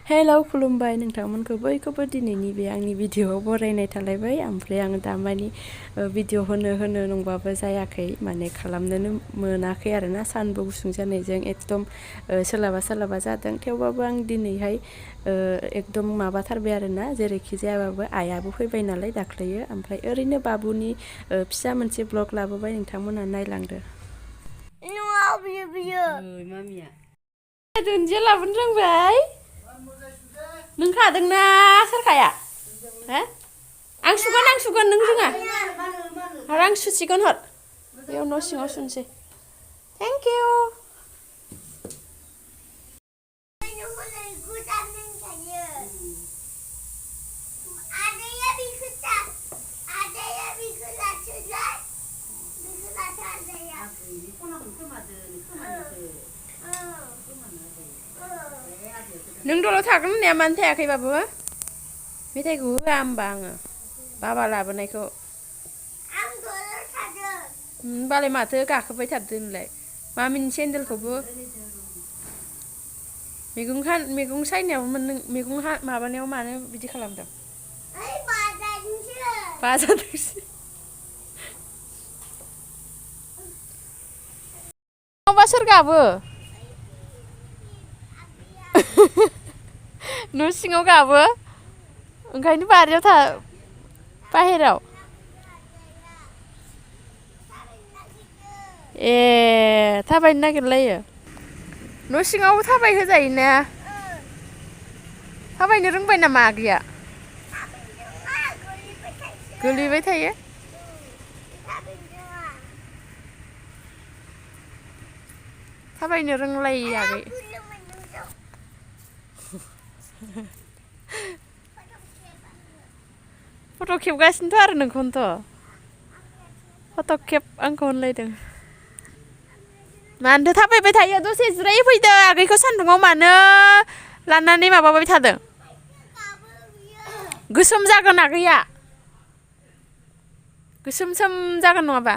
hello खुलुमबाय नोंथांमोनखौ बयखौबो दिनैनि बे आंनि भिडिअआव बरायनाय थालायबाय ओमफ्राय आं दामानि भिडिअ होनो नंबाबो जायाखै माने खालामनोनो मोनाखै आरोना सानबो गुसुं जानायजों एकदम सोलाबा जादों थेवबाबो आं दिनैहाय एकदम माबाथारबाय आरोना जेरैखि जायाबाबो आइयाबो फैबाय नालाय दाख्लैयो ओमफ्राय ओरैनो बाबुनि फिसा मोनसे ब्लग लाबोबाय नोंथांमोना नायलांदो दुन्दिया लाबोनो रोंबाय नों खादोंना सोरखाया हो आं सुगोन नों रोङा आरो आं सुसिगोन हर बेयाव न' सिङाव सुनसै थेंक इउ नों दल' थागोन होननाया मानो थायाखै बाबु मेथाइखौ होआ होमबा आङो बाबा लाबोनायखौ होमबालाय माथो गाखोबाय थादो नोंलाय मामिनि सेन्देलखौबो मैगं सायनायाव मैगं माबानायाव मानो बिदि खालामदों बाजादोंसो माबा सोर गाबो न' सिङाव गाबो ओंखायनो बारियाव था बाहेराव ए थाबायनो नागिरलायो न' सिङाव थाबाय होजायोना थाबायनो रोंबाय नामा आगैया गोलैबाय थायो थाबायनो रोंलायो आगै फट' खेबगासिनोथ' आरो नोंखौनोथ' फट' खेब आंखौ होनलायदों मानोथो थाबायबाय थायो दसे जिराय फैदो आगैखौ सान्दुङाव मानो लानानै माबाबाय थादों गोसोम जागोन आगैया गोसोम जागोन नङाबा